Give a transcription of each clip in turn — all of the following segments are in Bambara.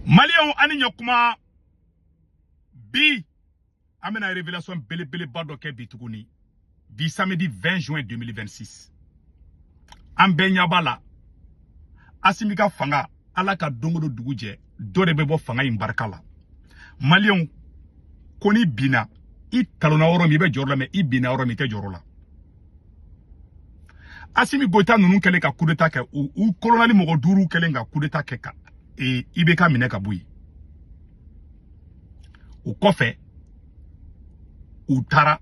Maliyɛnw, ani ɲɔkuma. Bi an bɛna révélation belebeleba dɔ kɛ bi tuguni, bi samedi 20 juin 2026. An bɛɛ ɲɛ b'a la, Asimi ka fanga, ala ka don o don dugu jɛ, dɔ de bɛ bɔ fanga in barika la. Maliyɛnw, ko ni binna i talonna yɔrɔ min, i bɛ jɔyɔrɔ la, mɛ i binna yɔrɔ min, i tɛ jɔyɔrɔ la. Asimi Goyita ninnu kɛlen ka coup d'état kɛ, u colonel mɔgɔ duuru kɛlen ka coup d'état kɛ ka IBK minɛ ka bɔ yen. O kɔfɛ, u taara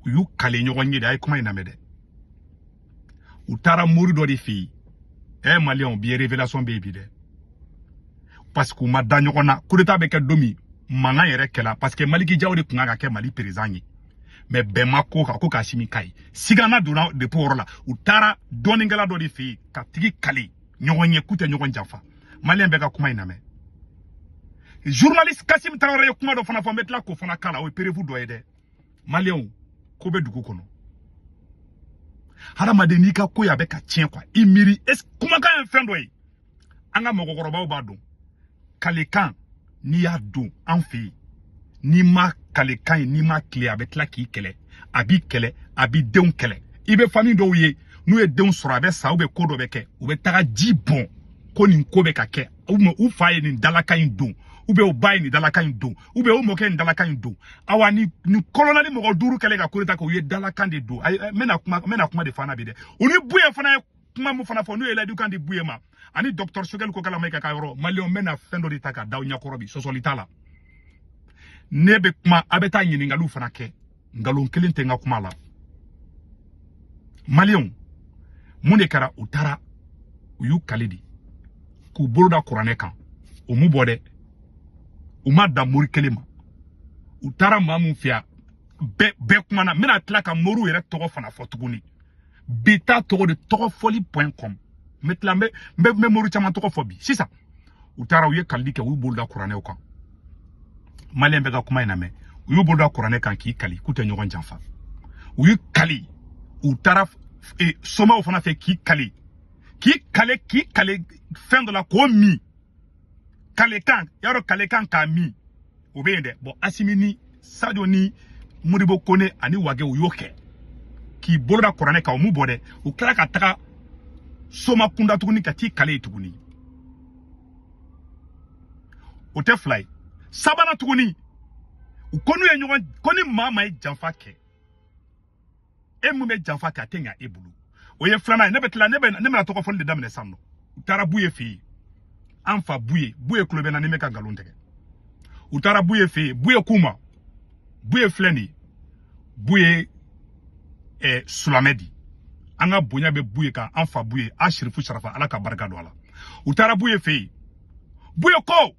u y'u kale ɲɔgɔn ye de. A ye kuma in lamɛn dɛ. U taara mori dɔ de fɛ yen. Ɛ, maliyɛnw, bi révélation bɛ yen bi dɛ, parce que u ma da ɲɔgɔn na. Coup d'état bɛ kɛ don min, mankan yɛrɛ kɛla, parce que Maliki Jaw de tun kan ka kɛ Mali président ye, mais bɛn ma ko kan ko k'Asimi ka ye. Sigana donna depuis o yɔrɔ la. U taara dɔnnikɛla dɔ de fɛ yen ka tigi kale ɲɔgɔn ye k'u tɛ ɲɔgɔn janfa. Maliyɛn bɛɛ ka kuma in lamɛn. Journaliste Kasim Tarawele ye kuma dɔ fana fɔ, n bɛ tila k'o fana k'a la. O ye preuve dɔ ye dɛ. Maliyɛnw, ko bɛ dugu kɔnɔ. Hadamaden, n'i ka ko ye a bɛ ka tiɲɛ quoi, i miiri est kumakan ye fɛn dɔ ye. An ka mɔgɔkɔrɔbaw b'a dɔn, kalekan, n'i y'a don an fɛ yen, n'i ma kalekan ye, n'i ma tile, a bɛ tila k'i kɛlɛ, a b'i kɛlɛ, a b'i denw kɛlɛ. I bɛ famille dɔw ye, n'u ye denw sɔrɔ, a bɛ sa, u bɛ ko dɔ bɛ kɛ, u bɛ taga ji bɔn ko nin ko bɛ ka kɛ, u fa ye nin dalakan in don, u bɛ u ba ye nin dalakan in don, u bɛ u mɔkɛ nin dalakan in don. Awa, ni colonel mɔgɔ duuru kɛlen ka coup d'état kɛ, u ye dalakan de don. Ayi, n bɛna kuma de fana bi dɛ. U ni Buye fana ye kuma mun fana fɔ, n'u ye layidukan di Buye ma ani docteur Choguel Kokalla Maïga ka yɔrɔ. Maliyɛnw, n bɛna fɛn dɔ de ta ka da aw ɲɛkɔrɔ bi, sɔsɔli t'a la. Ne bɛ kuma, a bɛ taa ɲininkaliw fana kɛ, nkalon kelen tɛ n ka kuma la. Maliyɛnw, mun de kɛra? U taara u y'u kali de k'u bolo da kuranɛ kan. U m'u bɔ dɛ, u ma dan mori kelen ma. U taara maa mun fɛ yan, bɛɛ bɛɛ kumana. N bɛna tila ka moriw yɛrɛ tɔgɔ fana fɔ tuguni. Bi ta tɔgɔ de tɔgɔfɔli.com. N bɛ tila, n bɛ mori caman tɔgɔ fɔ bi. Sisan u taara, u ye kalili kɛ, u y'u bolo da kuranɛw kan. Maliyɛn bɛɛ ka kuma in lamɛn. U y'u bolo da kuranɛ kan k'i kali k'u tɛ ɲɔgɔn janfa. U y'u kali, u taara somaw fana fɛ k'i kali, k'i kale, k'i kale fɛn dɔ la k'o min. Kalekan, yarɔ, kalekan k'a min, o bɛ yen dɛ. Bɔn, Asimi ni Sadio ni Modibo Kone ani Wage, u y'o kɛ k'i bolo da kuranɛ kan, u m'u bɔ dɛ. U kila ka taga soma kunda tuguni ka t'i kale yen tuguni. O tɛ fila ye, sabanan tuguni, u ko n'u ye ɲɔgɔn ko ni maa maa ye janfa kɛ, e mun bɛ janfa kɛ, a tɛ ɲa e bolo. O ye filanan ye. Ne bɛ tila, ne bɛna tɔgɔ fɔli de daminɛ sisan nɔ. U taara Buye fɛ yen, an fa Buye. Buye kulo bɛ na ni bɛ ka nkalon tigɛ. U taara Buye fɛ yen, Buye k'u ma, Buye filɛ nin ye, Buye silamɛ di, an ka bonya bɛ Buye kan, an fa Buye, a sirifu sarafa, ala ka barika don a la. U taara Buye fɛ yen, Buye ko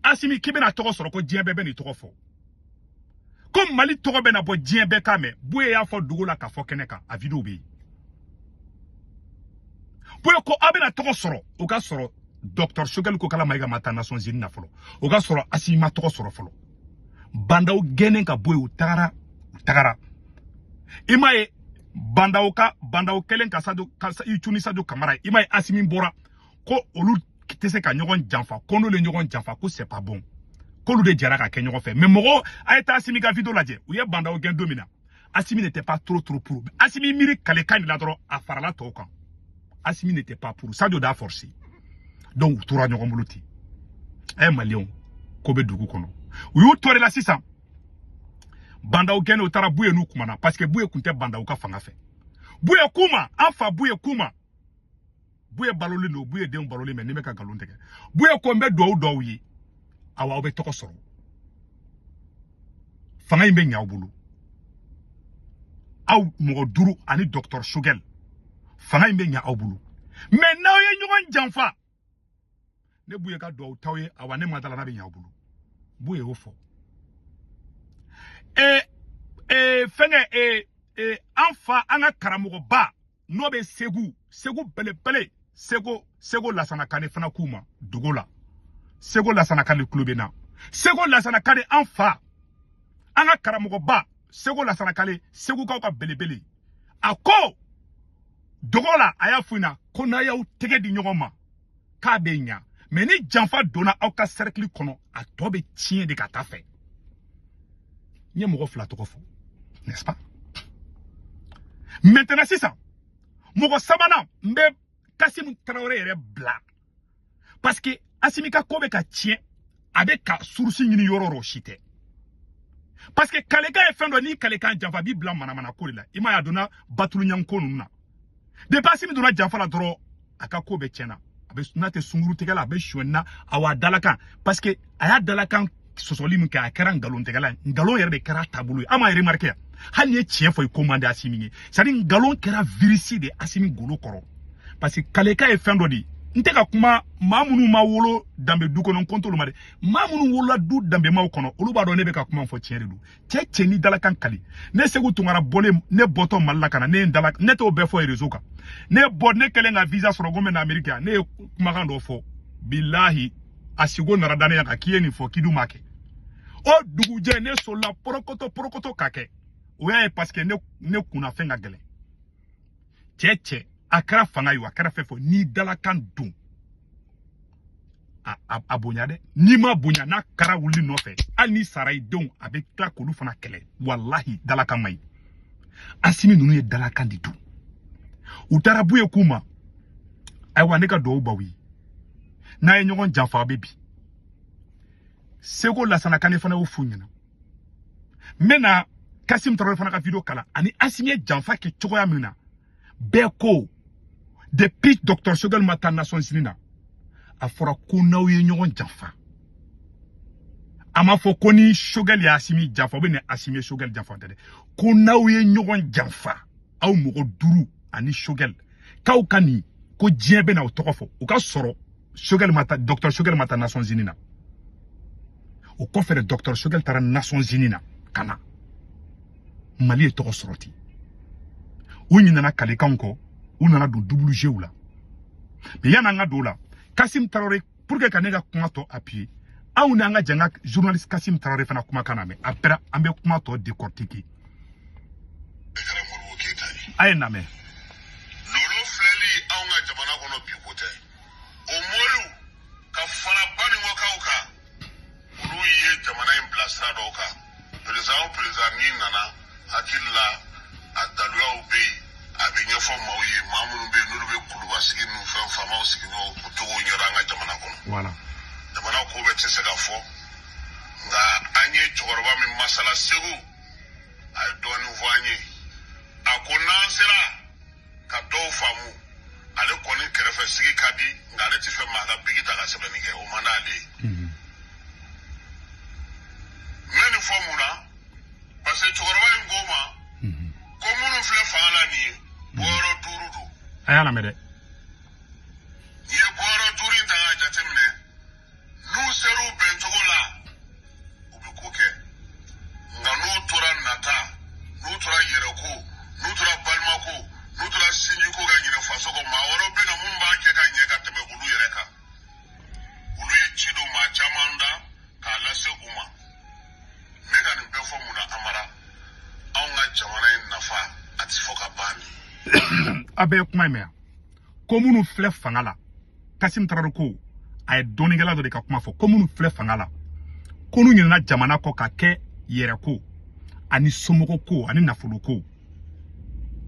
Asimi, k'i bɛna tɔgɔ sɔrɔ, ko diɲɛ bɛɛ bɛ nin tɔgɔ fɔ, ko Mali tɔgɔ bɛna bɔ, diɲɛ bɛɛ k'a mɛn. Buye y'a fɔ dugu la k'a fɔ kɛnɛ kan, a vidéo bɛ yen. Buye ko aw bɛna tɔgɔ sɔrɔ, o ka sɔrɔ docteur Choguel Kokalla Maïga ma taa Nations Unies na fɔlɔ, o ka sɔrɔ Asimi ma tɔgɔ sɔrɔ fɔlɔ. Bandaw gɛnnen ka bɔ yen, u tagara, u tagara, i m'a ye, Bandaw ka Bandaw kɛlen ka Sadio ka i cun ni Sadio Kamara ye. I m'a ye, Asimi bɔra ko olu tɛ se ka ɲɔgɔn janfa, ko n'olu ye ɲɔgɔn janfa, ko c'est pas bon, k'olu de jɛra ka kɛ ɲɔgɔn fɛ. Mais mɔgɔ, a ye taa Asimi ka vidéo lajɛ, u ye Bandaw gɛn don min na, Asimi n'était pas trop trop pour. Asimi miiri kalekan de la dɔrɔn, a farala tɔw kan. Asimi n'était pas pour, Sadio d'a forcé. Donc u tora ɲɔgɔn bolo ten. Ɛ, maliyɛnw, ko bɛ dugu kɔnɔ. U y'u tɔɔrɔ la sisan, Bandaw gɛnna, u taara Buye n'u kumana, parce que Buye tun tɛ Bandaw ka fanga fɛ. Buye k'u ma, an fa Buye k'u ma, Buye balolen don, Buye denw balolen bɛ, ni bɛ ka nkalon tigɛ. Buye ko n bɛ duwawu dɔw ye, awa, aw bɛ tɔgɔ sɔrɔ, fanga in bɛ ɲɛ aw bolo, aw mɔgɔ duuru ani docteur Choguel, fanga in bɛ ɲɛ aw bolo. Mais n'aw ye ɲɔgɔn janfa, ne Buye ka duwawu t'aw ye, awa, ne ma dala n'a bɛ ɲɛ aw bolo. Buye y'o fɔ. Ee ee, fɛnkɛ, ee ee, an fa, an ka karamɔgɔba n'o bɛ Segu, Segu belebele, Segu, Segu Lasana Kane fana k'u ma dogo la. Segu Lasana Kane kulo bɛ na. Segu Lasana Kane, an fa, an ka karamɔgɔba Segu Lasana Kane, Segukaw ka belebele, a ko dogo la, a y'a f'u ɲɛna ko n'a y'aw tɛgɛ di ɲɔgɔn ma, k'a bɛ ɲa. Mais ni janfa donna aw ka cercle kɔnɔ, a tɔ bɛ tiɲɛ de ka taa fɛ. N ye mɔgɔ fila tɔgɔ fɔ, n'est-ce pas? Maintenant sisan, mɔgɔ sabanan, n bɛ Kasimu Tarawele yɛrɛ bila, parce que Asimi ka ko bɛ ka tiɲɛ, a bɛ ka source ɲini yɔrɔ o yɔrɔ, si tɛ, parce que kalekan ye fɛn dɔ, n'i kalekan janfa, a b'i bila manamana ko de la. I m'a ye, a donna batulu ko ninnu na. Depuis Asimi donna janfa la dɔrɔn, a ka ko bɛɛ tiɲɛna. A bɛ n'a tɛ sunkuru tigɛ la, a bɛ sonyɛni na, awa a dalakan, parce que a y'a dalakan sɔsɔli min kɛ, a kɛra nkalontigɛla ye. Nkalon yɛrɛ de kɛra a taabolo ye. An m'a remarqué yan, hali n'i ye tiɲɛ fɔ, i ko man di Asimi ye. C'est à dire, nkalon kɛra virus de Asimi golo kɔrɔ, parce que kalekan ye fɛn dɔ de ye. N tɛ ka kuma maa minnu ma wolo danbe du kɔnɔ, n ko t'olu ma dɛ. Maa minnu wolola du danbemaw kɔnɔ, olu b'a dɔn ne bɛ ka kuma fɔ, tiɲɛ de don. Cɛ cɛ ni dalakan kali, ne Segu Tunkara bɔlen, ne bɔtɔ Mali la ka na, ne ye n dala, ne t'o bɛɛ fɔ réseau kan. Ne bɔ, ne kɛlen ka visa sɔrɔ ko n bɛ na Amérique yan, ne ye kumakan dɔ fɔ, bilahi, a sigo nana da ne kan k'i ye nin fɔ, k'i dun m'a kɛ. O dugujɛ, ne solila porokoto porokoto ka kɛ. O y'a ye, parce que ne kunna fɛn ka gɛlɛn. Cɛ cɛ, a kɛra fanga ye o, a kɛra fɛn fɛn, n'i dalakan don, a bonya dɛ. N'i ma bonya, n'a kara wuli nɔfɛ, hali n'i sara i denw, a bɛ tila k'olu fana kɛlɛ. Walahi, dalakan man ɲi. Asimi ninnu ye dalakan de dun. U taara Buye k'u ma, ayiwa, ne ka duwawu b'aw ye, n'a ye ɲɔgɔn janfa, a bɛ bi. Seko Lasana Kane fana y'o f'u ɲɛna. N bɛ na Kasim Tarawele fana ka vidéo kala ani Asimi ye janfa kɛ cogoya min na. Bɛɛ ko depuis docteur Choguel ma taa Nations Unies na, a fɔra ko n'aw ye ɲɔgɔn janfa. A ma fɔ ko ni Choguel ye Asimi janfa ou bien ni Asimi ye Choguel janfa tɛ dɛ. Ko n'aw ye ɲɔgɔn janfa, aw mɔgɔ duuru ani Choguel, k'aw ka nin ko diɲɛ bɛ n'aw tɔgɔ fɔ. O ka sɔrɔ Choguel ma taa, docteur Choguel ma taa Nations Unies na. O kɔfɛ de, docteur Choguel taara Nations Unies na ka na, Mali ye tɔgɔ sɔrɔ ten. U ɲinɛna kalekanw kɔ, u nana don double jeu la. Mais yan'an ka don o la, Kasim Tarawele, pour que ka ne ka kuma tɔ appuyer, anw n'an ka jɛn ka journaliste Kasim Tarawele fana kumakan na mɛn. Après, an bɛ kuma tɔ décortiquer. Kɛra Modibo Keyita ye. A ye lamɛn. Lolo filɛli anw ka jamana kɔnɔ bi, ko tɛ. O moriw ka fara Banikɔkaw kan, olu ye jamana in bila sira dɔw kan. Président o président n'i nana, hakili la, a daluyaw bɛ yen, a bɛ ɲɛfɔ maaw ye, maa minnu bɛ yen n'olu bɛ kuluba sigi ni fɛn faamaw sigi n'o cogo ɲɛdɔn an ka jamana kɔnɔ. Jamana ko bɛɛ tɛ se ka fɔ, nka an ye cɛkɔrɔba min masala Segu, a ye dɔɔnin fɔ an ye. A ko n'an sera ka dɔw faamu, ale kɔni kɛrɛfɛ sigi ka di, nka ale tɛ fɛ maa ka bigi ta ka sɛbɛnni kɛ, o man d'ale ye. N bɛ nin fɔ mun na? Parce que cɛkɔrɔba in ko ma ko minnu filɛ fanga la nin ye, bɔyɔrɔ duuru don. A y'a lamɛn dɛ. N'i ye bɔyɔrɔ duuru in ta k'a jateminɛ, n'u ser'u bɛncogo la, u bɛ ko kɛ, nka n'u tora nata, n'u tora yɛrɛko, n'u tora balimako, n'u tora sinjiko ka ɲinɛ faso kɔ, maa wɛrɛw bɛ na mun b'a kɛ ka ɲɛ ka tɛmɛ olu yɛrɛ kan. Olu ye ci don maa caman da k'a lase u ma. N bɛ ka nin bɛɛ fɔ mun na? Amara, anw ka jamana in nafa, a ti fɔ ka ban bi. A bɛɛ ye kuma in mɛn yan, ko minnu filɛ fanga la, Kasim Tarawele ko, a ye dɔnnikɛla dɔ de ka kuma fɔ, ko minnu filɛ fanga la, ko n'u ɲinɛna jamana kɔ ka kɛ yɛrɛko ani somɔgɔko ani nafoloko,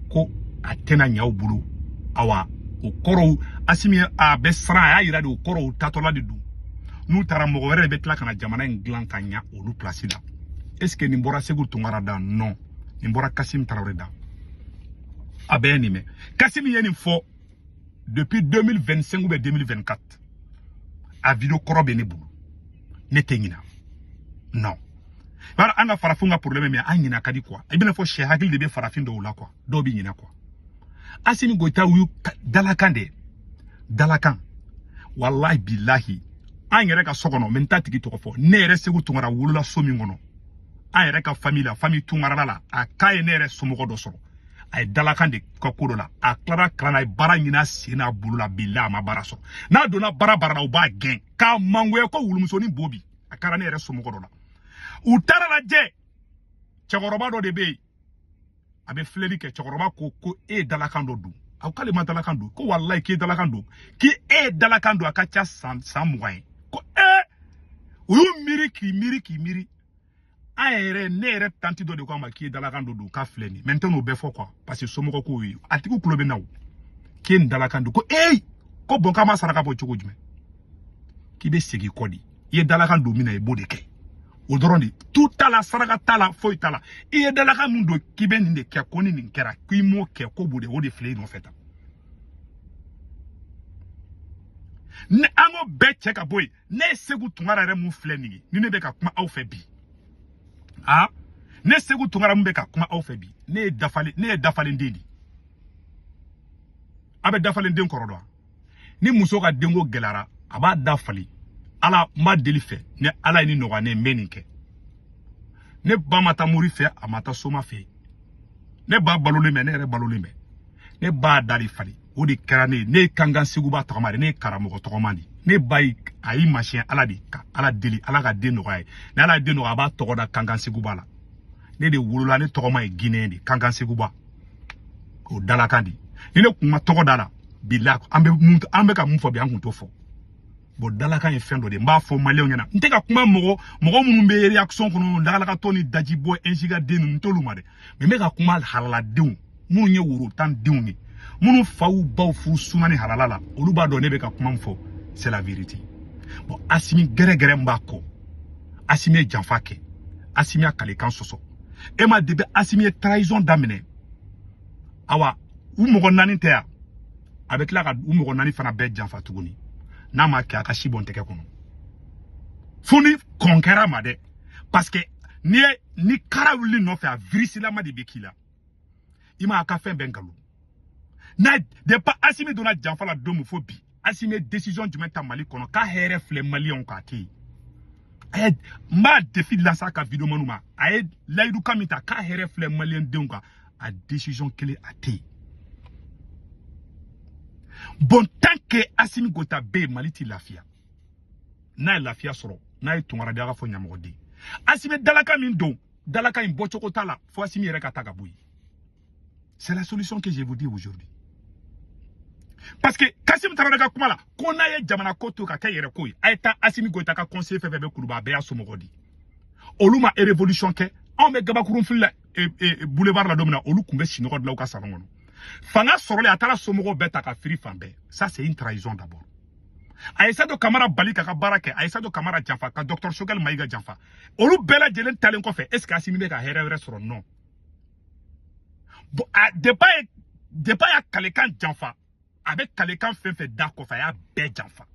ko a tɛna ɲɛ aw bolo. Awa, o kɔrɔw, Asimi a bɛ siran, a y'a yira de, o kɔrɔw tatɔla de don. N'u taara, mɔgɔ wɛrɛ de bɛ tila ka na jamana in dilan ka ɲa olu place la. Est ce que nin bɔra Segu Tunkara da? Non, nin bɔra Kasim Tarawele da. A bɛɛ ye nin mɛn. Kasim ye nin fɔ depuis 2025 ou bien 2024. A vidéo kɔrɔ bɛ ne bolo, ne tɛ ɲina. Non, bari an ka farafin ka problème min ye, an ɲina ka di quoi. I bɛna fɔ sɛ hakili de bɛ farafin dɔw la quoi, dɔw bɛ ɲina quoi. Asimi Goyita y'u dalakan de dalakan. Walahi bilahi, an yɛrɛ ka so kɔnɔ, mɛ n t'a tigi tɔgɔ fɔ, ne yɛrɛ Segu Tunkara wolola so min kɔnɔ, an yɛrɛ ka famille la, famille Tunkarala la, a k'a ye ne yɛrɛ somɔgɔ dɔ sɔrɔ, a ye dalakan de ka ko dɔ la. A tilara kalan na, a ye baara ɲini a sen n'a bolo la, bilahi, a ma baara sɔrɔ. N'a donna baara baara la, u b'a gɛn k'a mangoya ko wulumusonin bo bi. A kɛra ne yɛrɛ somɔgɔ dɔ la. U taara lajɛ, cɛkɔrɔba dɔ de bɛ yen, a bɛ filɛli kɛ. Cɛkɔrɔba ko ko e ye dalakan dɔ dun. A ko k'ale ma dalakan don, ko walayi k'e dalakan don, k'e ye dalakan don, a ka ca san 20 ye. Ko u y'u miiri k'i miiri k'i miiri. An yɛrɛ, ne yɛrɛ tanti dɔ de ko a ma k'i ye dalakan don k'a filɛ nin ye, mais n tɛ n'o bɛɛ fɔ quoi, parce que somɔgɔ kow ye, a tigiw tulo bɛ na o. K'e nin dalakan don, ko ko bɔn k'a ma saraka bɔ cogo jumɛn, k'i bɛ segin kɔ de, i ye dalakan don min na i b'o de kɛ, o dɔrɔn de, tu t'a la, saraka t'a la, foyi t'a la. I ye dalakan min don k'i bɛ nin de kɛ, ko ni nin kɛra k'i m'o kɛ, ko b'o de, o de filɛ i nɔfɛ tan. Ni an ko bɛɛ cɛ ka bɔ yen, ne ye Sekou Tounkara yɛrɛ mun filɛ nin ye, ni ne bɛ ka kuma aw fɛ bi, ne Sekou Tounkara mun bɛ ka kuma aw fɛ bi, ne ye dafalen den de ye. A bɛ dafalen den kɔrɔ dɔn wa? Ni muso ka denko gɛlɛyara, a b'a da falen. Ala n b'a deli fɛ, ni Ala ye ni nɔgɔya ne ye, n bɛ nin kɛ. Ne ba ma taa mori fɛ, a ma taa soma fɛ. Ne ba balolen bɛ, ne yɛrɛ balolen bɛ. Ne ba da de falen, o de kɛra ne ye. Ne ye kankan Seguba tɔgɔma de, ne ye karamɔgɔ tɔgɔma de. Ne ba ye a y'i masiyɛn Ala de ka Ala deli, Ala ka den nɔgɔya ye. Ni Ala ye den nɔgɔya, a b'a tɔgɔ da kankan Seguba la. Ne de wolola, ne tɔgɔma ye Guinée de, kankan Seguba. O dalakan de. Ni ne kun ma tɔgɔ da la, bilahi an bɛ ka mun fɔ bi, an kun t'o fɔ. Bon, dalakan ye fɛn dɔ de ye, n b'a fɔ maliyɛnw ɲɛna. N tɛ ka kuma mɔgɔ minnu bɛ réaction kɔnɔ, lakalakatɔ ni dajibɔ NJK den ninnu, n t'olu ma dɛ. Mais n bɛ ka kuma halaladenw minnu ye woro tan denw ye, minnu faw baw furu suna ni halala la, olu b'a dɔn ne bɛ ka kuma min fɔ, c'est la vérité. Bon, Assimi gɛrɛgɛrɛ min b'a kɔ, Assimi ye janfa kɛ, Assimi y'a kalekan sɔsɔ. E ma depuis Assimi ye trahison daminɛ, awa u mɔgɔ 4 tɛ yan, a bɛ tila ka u mɔgɔ 4 fana bɛɛ janfa tuguni. N'a ma kɛ, a ka si bɔn tɛgɛ kɔnɔ. Fo ni kɔn kɛra ma dɛ, parce que ni kara wuli nɔfɛ, a virisilama de bɛ k'i la. I ma a ka fɛn bɛɛ nkalon. N'a depuis Assimi donna janfa la don min fo bi, Assimi ye décision jumɛn ta Mali kɔnɔ k'a hɛrɛ filɛ maliyɛnw k'a tɛ yen. A ye n b'a défi lancer a ka vidéo ma, a ye layidukan min ta k'a hɛrɛ filɛ maliyɛn denw kan, a décision kelen a tɛ yen. Bon, tant que Assimi Goïta bɛ yen, Mali ti lafiya. N'a ye lafiya sɔrɔ, n'a ye Tounkara de, a ka fɔ ɲamɔgɔden. Assimi dalakan min don, dalakan in bɔcogo t'a la, fo Assimi yɛrɛ ka taa ka bɔ yen. C'est la solution que je vous dis aujourd'hui. Parce que Kassim Traoré ka kuma la, ko n'a ye jamana ko to ka kɛ yɛrɛ ko ye, a ye taa Assimi Goïta ka conseiller fɛn fɛn bɛ Kuluba, a bɛɛ y'a somɔgɔ di. Olu ma révolution kɛ, anw bɛ gabakurun fili la boulevard la don min na, olu tun bɛ sinɔgɔ dilan u ka salon kɔnɔ. Fanga sɔrɔlen, a taara somɔgɔw bɛɛ ta ka firi fan bɛɛ. Ça c'est une trahison d'abord. A ye Sadio Kamara bali k'a ka baara kɛ, a ye Sadio Kamara janfa, ka docteur Choguel Maïga janfa. Olu bɛɛ lajɛlen talen kɔfɛ, est ce que Assimi bɛ ka hɛrɛ wɛrɛ sɔrɔ? Non. Bon, depuis a y'a kalekan janfa, a bɛ kalekan fɛn fɛn da kɔfɛ, a y'a bɛɛ janfa.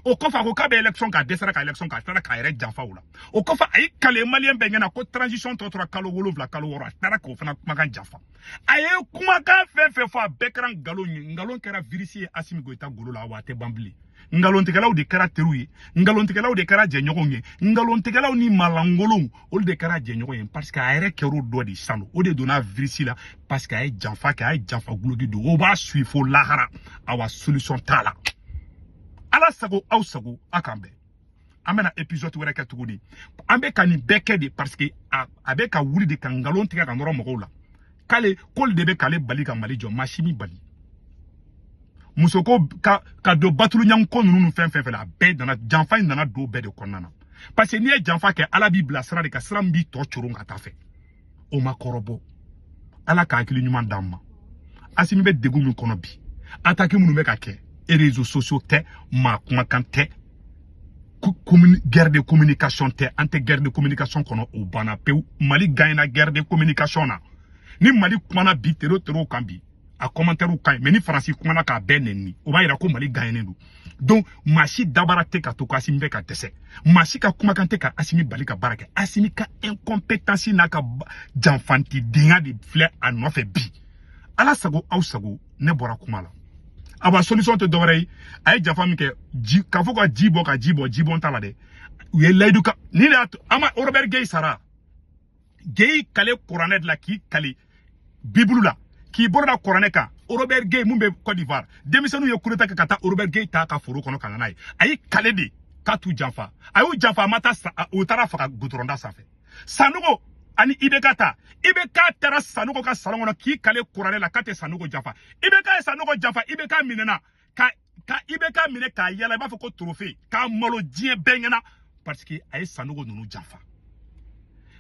O kɔfɛ, a ko k'a bɛ élection k'a dɛsɛra ka élection k'a tilala k'a yɛrɛ janfa o la. O kɔfɛ, a y'i kale maliyɛn bɛɛ ɲɛna ko transition tɔ tora kalo 7, kalo 6, a tilala k'o fana kumakan janfa. A ye kumakan fɛn fɛn fɔ, a bɛɛ kɛra nkalon ye. Nkalon kɛra virus ye Assimi Goïta golo la, wa a tɛ ban bilen. Nkalontigɛlaw de kɛra teriw ye, nkalontigɛlaw de kɛra jɛɲɔgɔnw ye, nkalontigɛlaw ni malangolonw, olu de kɛra jɛɲɔgɔn ye, parce que a yɛrɛ kɛr'o dɔ de sisan, o de donna virus la, parce que a ye janfa kɛ, a ye janfa guloki don, o b'a suit fo lahara. Awa solution t'a la. Ala sago aw sago, a k'an bɛn. An bɛna épisode wɛrɛ kɛ tuguni. An bɛ ka nin bɛɛ kɛ de parce que a bɛ ka wuli de ka nkalon tigɛ ka nɔrɔ mɔgɔw la. K'ale k'olu de bɛ k'ale bali ka Mali jɔ, maa si m'i bali. Muso ko ka don batulu ɲanko ninnu fɛn fɛn fɛ la, a bɛɛ nana janfa in nana don bɛɛ de kɔnɔna na. Parce que n'i ye janfa kɛ, Ala b'i bila sira de kan, sira min b'i tɔ coron ka taa fɛ. O ma kɔrɔbɔ. Ala ka hakili ɲuman d'an ma. Assimi bɛ degun min kɔnɔ bi, attaque minnu bɛ ka kɛ, réseaux sociaux tɛ, maa kumakan tɛ, guerre de communication tɛ, an tɛ guerre de communication kɔnɔ, o banna pewu. Mali gagnera guerre de communication na. Ni Mali kumana bi tero tero kan bi, a commentaire ka ɲi, mais ni Faransi kumana k'a bɛɛ nɛni, o b'a yira ko Mali gagné don. Donc maa si dabara tɛ ka to ko Assimi bɛ ka dɛsɛ, maa si ka kumakan tɛ ka Assimi bali ka baara kɛ. Assimi ka incompétence n'a ka janfantidenya de filɛ a nɔfɛ bi. Ala sago aw sago, ne bɔra kuma la. Aba solution tɛ dɔwɛrɛ ye, a ye janfa min kɛ, ji k'a fɔ ka ji bɔ ka ji bɔ, ji bɔn t'a la dɛ. U ye layidu ka ni de y'a to an ma Robert Gueï sara. Gueï kale kuranɛ de la, k'i kale Bible la, k'i bolo da kuranɛ kan. Robert Gueï mun bɛ Côte d'Ivoire, denmisɛnninw ye coup d'état kɛ ka taa Robert Gueï ta ka foro kɔnɔ ka na n'a ye. A y'i kale de k'a t'u janfa, a y'u janfa, a ma taa, u taara faga goudron da sanfɛ. Sanogo Ani IBK ta, IBK taara Sanogo ka salon kɔnɔ k'i kale kuranɛ la k'a tɛ Sanogo janfa. IBK ye Sanogo janfa, IBK minɛna ka IBK minɛ k'a yala i b'a fɔ ko trophée, k'a malo diɲɛ bɛɛ ɲɛna parce que a ye Sanogo ninnu janfa.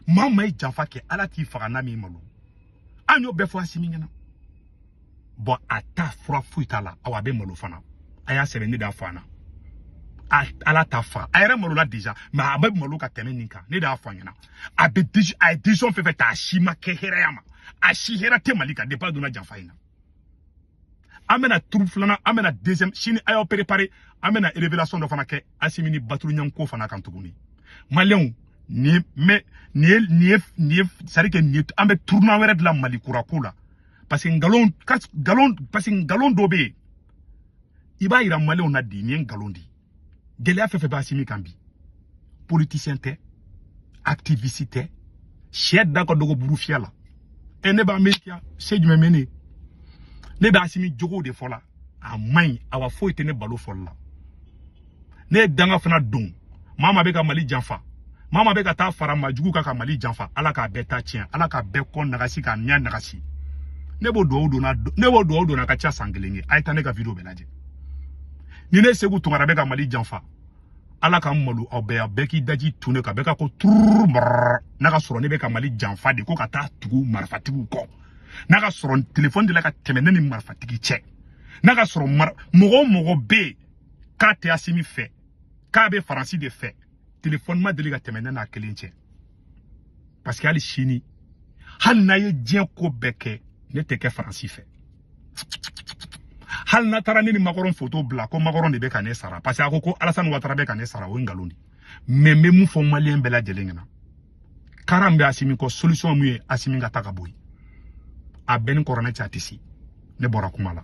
Maa o maa ye janfa kɛ, Ala t'i faga n'a m'i malo. An y'o bɛɛ fɔ Asimi ɲɛna. Bon, a ta fura foyi t'a la, awa a bɛ malo fana. A y'a sɛbɛn, ne de y'a fɔ a ɲɛna. Ala t'a faga, a yɛrɛ malola déjà, mais a bɛ malo ka tɛmɛ nin kan. Ne de y'a fɔ a ɲɛna. A bɛ a ye décision fɛn fɛn ta, a si ma kɛ hɛrɛ ya ma, a si hɛrɛ tɛ Mali kan depuis a donna janfa in na. An bɛna tour filanan, an bɛna deuxième sini, a y'aw préparé, an bɛna révélation dɔ fana kɛ Asimi ni Baturu ko fana kan tuguni. Maliyɛnw, nin mais nin ye c'est à dire que nin ye an bɛ tournant wɛrɛ dilan Mali kura ko la, parce que nkalon nkalon, parce que nkalon dɔ bɛ yen, i b'a yira maliyɛnw na di nin ye nkalon di. Gɛlɛya fɛn fɛn bɛ Asimi kan bi, politicien tɛ, activiste tɛ, sɛ da ka dɔgɔ buru fiyɛ la. Ɛ, ne b'a miiri se jumɛn bɛ ne ye? Ne bɛ Asimi jogow de fɔ la, a man ɲi, awa foyi tɛ ne balo fɔli la. Ne ye danga fana don, maa maa bɛ ka Mali janfa, maa maa bɛ ka taa fara maajugu kan ka Mali janfa, Ala k'a bɛɛ ta tiɲɛ, Ala k'a bɛɛ kɔ nagasi, k'a ɲɛ nagasi. Ne b'o duwawu donna, ne b'o duwawu donna, a ka ca san kelen ye. A ye taa ne ka vidéo bɛɛ lajɛ. Ni ne Segu Tunkara bɛ ka Mali janfa, Ala k'an malo aw bɛɛ, bɛɛ k'i daji tun ne kan, bɛɛ ka ko tururu mɔrɔrɔ. N'a ka sɔrɔ ne bɛ ka Mali janfa de ko ka taa tugu marifatigiw kɔ, n'a ka sɔrɔ telefɔni de la ka tɛmɛ ne ni marifatigi cɛ, n'a ka sɔrɔ mɔgɔ o mɔgɔ bɛ yen k'a tɛ Asimi fɛ, k'a bɛ Faransi de fɛ, telefɔni ma deli ka tɛmɛ ne n'a kelen cɛ. Parce que hali sini, hali n'a ye diɲɛ ko bɛɛ kɛ, ne tɛ kɛ Faransi fɛ. Hali n'a taara ne ni Macron photo bila ko Macron de bɛ ka ne sara, parce que a ko ko Alassane Ouattara bɛ ka ne sara, o ye nkalon de. Mais n bɛ mun fɔ maliyɛn bɛɛ lajɛlen ɲɛna, kara min bɛ Asimi kɔ, solution mun ye Asimi ka taa ka bɔ yen, a bɛɛ ni kɔrɔnɛ cɛ, a tɛ se. Ne bɔra kuma la.